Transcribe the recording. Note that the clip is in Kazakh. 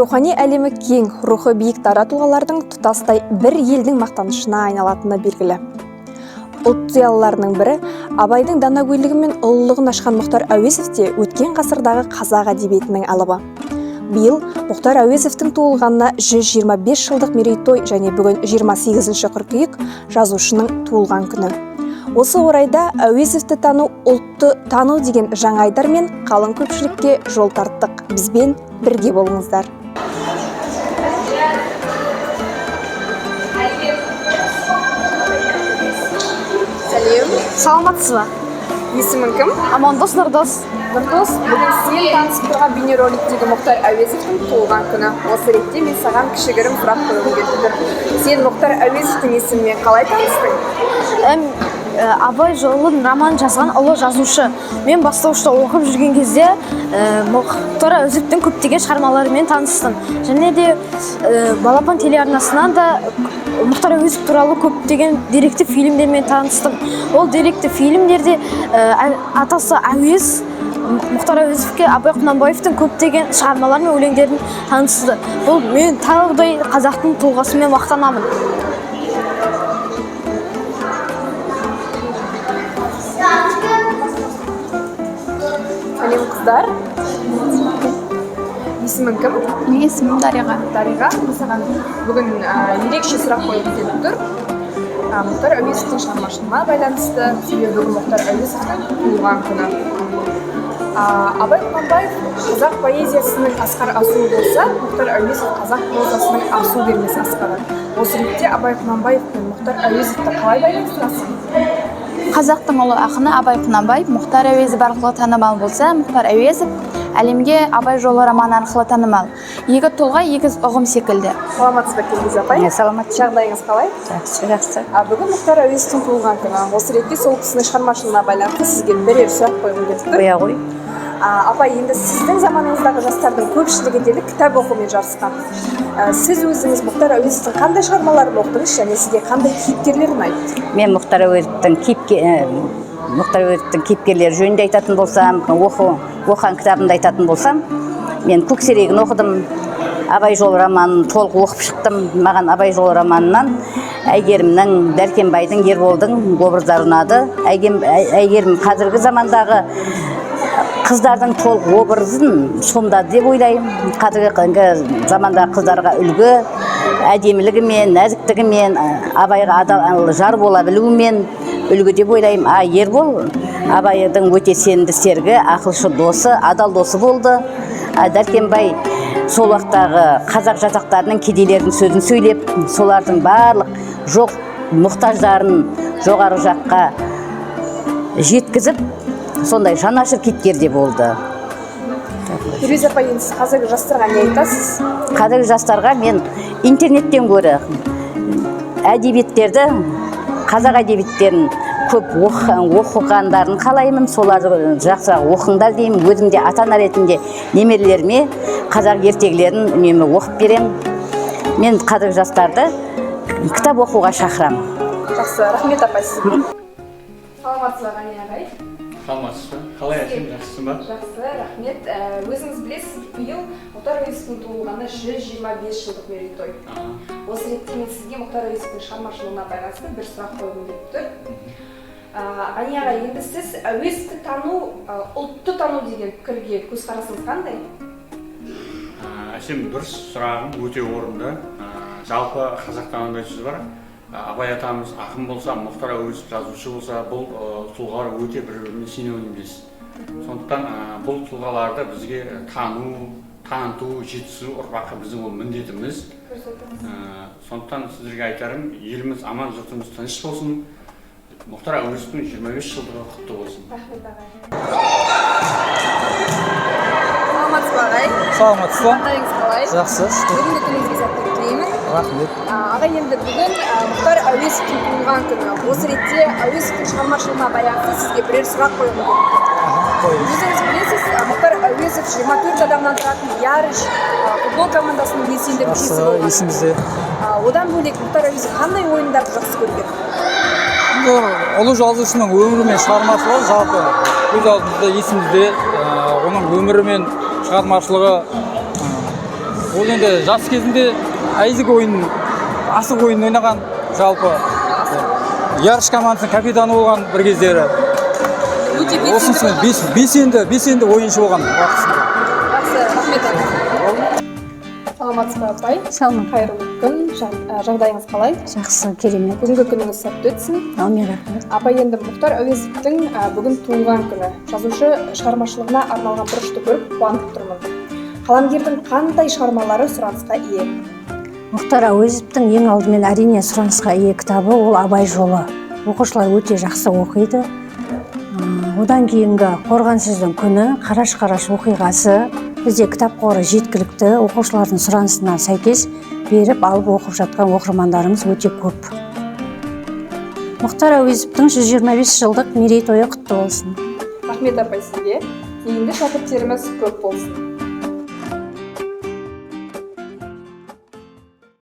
Рухани әлемі кең, рухы биік дара тұлғалардың тұтастай бір елдің мақтанышына айналатыны белгілі. Ұлт зиялыларының бірі Абайдың данагөйлігі мен ұлылығын ашқан Мұхтар Әуезов те өткен ғасырдағы қазақ әдебиетінің алыбы. Биыл Мұхтар Әуезовтің туылғанына 125 жылдық мерейтой және бүгін 28 қыркүйек жазушының туылған күні. Осы орайда Әуезовті тану, ұлтты тану деген жаңа айдармен қалың көпшілікке жол тарттық. Бізбен бірге болыңыздар. Сәлем. Саламатсыз ба? Есімің кім? Амандос Нұрдос. Нұрдос, бүгін сен танысып тұрған бейнероликтегі Мұхтар Әуезовтің туылған күні. Осы ретте мен саған кішігірім сұрақ қойғым келіп тұр. Сен Мұхтар Әуезовтің есімімен қалай таныстың? Абай жолы романын жазған ұлы жазушы. Мен бастауышта оқып жүрген кезде Мұхтар Әуезовтің көптеген шығармаларымен таныстым. Және де Балапан телеарнасынан да Мұхтар Әуезов туралы көптеген деректі фильмдермен таныстым. Ол деректі фильмдерде атасы Әуез Мұхтар Әуезовке Абай Құнанбаевтың көптеген шығармалары мен өлеңдерін таныстырды. Бұл мен таудай қазақтың тұлғасымен мақтанамын. Сәлем, қыздар. Есімің кім? Менің есімім Дариға. Дариға, мен саған бүгін ерекше сұрақ қойғым келіп тұр. Мұхтар Әуезовтің шығармашылығына байланысты, себебі бүгін Мұхтар Әуезовтің туылған күні. Абай Құнанбаев қазақ поэзиясының асқар асуы болса, Мұхтар Әуезов қазақ прозасының асу бермес асқары. Осы ретте Абай Құнанбаев пен Мұхтар Әуезовті қалай байланыстырасың? Қазақтың ұлы ақыны Абай Құнанбаев Мұхтар Әуезов арқылы танымал болса, Мұхтар Әуезов әлемге Абай жолы романы арқылы танымал. Екі тұлға егіз ұғым секілді. Саламатсыз ба, Кеңгиз апай? Саламатсыз. Жағдайыңыз қалай? Жақсы, жақсы. Бүгін Мұхтар Әуезовтің туылған күні. Осы ретте сол кісінің шығармашылығына байланысты сізге бірер сұрақ қойғым келіп тұр. Қоя ғой. Апай, енді сіздің заманыңыздағы жастардың көпшілігі дерлік кітап оқумен жарысқан. Сіз өзіңіз Мұхтар Әуезовтің қандай шығармаларын оқыдыңыз және сізге қандай кейіпкерлер ұнайды? Мен Мұхтар Әуезовтің кейіпкерлері жөнінде айтатын болсам, оқыған кітабымды айтатын болсам, мен Көксерегін оқыдым, Абай жолы романын толық оқып шықтым. Маған Абай жолы романынан Әйгерімнің, Дәркембайдың, Ерболдың образдары ұнады. Әйгерім қазіргі замандағы қыздардың толық образын сомдады деп ойлаймын. Қазіргі замандағы қыздарға үлгі, әдемілігімен, нәзіктігімен, Абайға адал жар бола білуімен үлгі деп ойлаймын. Ербол Абайдың өте сенімді серігі, ақылшы досы, адал досы болды. Дәркембай сол уақыттағы қазақ жатақтарының, кедейлердің сөзін сөйлеп, солардың барлық жоқ мұқтаждарын жоғары жаққа жеткізіп, сондай жанашыр кейіпкер де болды. Фируза апай, енді сіз қазіргі жастарға не айтасыз? Қазіргі жастарға мен интернеттен гөрі әдебиеттерді, қазақ әдебиеттерін көп оқығандарын қалаймын, соларды жақсырақ оқыңдар деймін. Өзім де ата-ана ретінде немерелеріме қазақ ертегілерін үнемі оқып беремін. Мен қазіргі жастарды кітап оқуға шақырамын. Жақсы, рахмет апай сізге. Саламатсыз ба, Ғани ағай? Саламатсыз ба? Қалай, әсем, жақсысың ба? Жақсы, рахмет. Өзіңіз білесіз, биыл Мұхтар Әуезовтің туылғаны 125 жылдық мерейтой. Осы ретте мен сізге Мұхтар Әуезовтің шығармашылығына байланысты бір сұрақ қойғым келіп тұр. Ғани ағай, енді сіз Әуезовті тану, ұлтты тану деген пікірге көзқарасыңыз қандай? Әсем, дұрыс сұрағың, өте орынды. Жалпы қазақта мынандай сөз бар. Абай атамыз ақын болса, Мұхтар Әуезов жазушы болса, бұл тұлғалар өте бір-бірімен синонимдес. Сондықтан бұл тұлғаларды бізге тану, таныту, жеткізу ұрпаққа біздің ол міндетіміз. Сондықтан сіздерге айтарым, еліміз аман, жұртымыз тыныш болсын. Мұхтар Әуезовтің 25 жылдығы құтты болсын. Рахмет, ағай. Саламатсыз ба, ағай? Саламатсыз ба? Жағдайыңыз қалай? Жақсы, шүкір. Бүгінгі күніңізге сәттілік тілеймін. Рахмет. Ағай, енді бүгін Мұхтар Әуезовтің туылған күні. Осы ретте Әуезовтің шығармашылығына байланысты сізге бірер сұрақ қойғым келіп тұр. Қойыңыз. Өзіңіз білесіз, Мұхтар Әуезов 24 адамнан тұратын Ярыш футбол командасының белсенді мүшесі Жақсы, болған. есімізде. Одан бөлек Мұхтар Әуезов қандай ойындарды жақсы көрген? Енді ұлы жазушының өмірі мен шығармашылығы жалпы көз алдымызда, есімізде. Оның өмірі мен шығармашылығы Ол енді жас кезінде әйзік ойын, асық ойынын ойнаған, жалпы Ярыш командасының капитаны болған бір кездері. Өте Осынысымен белсенді ойыншы болған уақытысында. Жақсы, рахмет, апай. Саламатсыз ба, апай? Саламат. Қайырлы күн. Жағдайыңыз қалай? Жақсы, керемет. Бүгінгі күніңіз сәтті өтсін. Әумин, рахмет. Апай, енді Мұхтар Әуезовтің бүгін туылған күні. Жазушы шығармашылығына арналған бұрышты көріп қуанып тұрмын. Қаламгердің қандай шығармалары сұранысқа ие? Мұхтар Әуезовтің ең алдымен, әрине, сұранысқа ие кітабы ол «Абай жолы». Оқушылар өте жақсы оқиды. Одан кейінгі «Қорғансыздың күні», «Қараш қараш оқиғасы». Бізде кітап қоры жеткілікті, оқушылардың сұранысына сәйкес беріп, алып оқып жатқан оқырмандарымыз өте көп. Мұхтар Әуезовтің 125 жылдық мерейтойы құтты болсын! Рахмет, апай, сізге. Зейінді шәкірттеріміз көп болсын!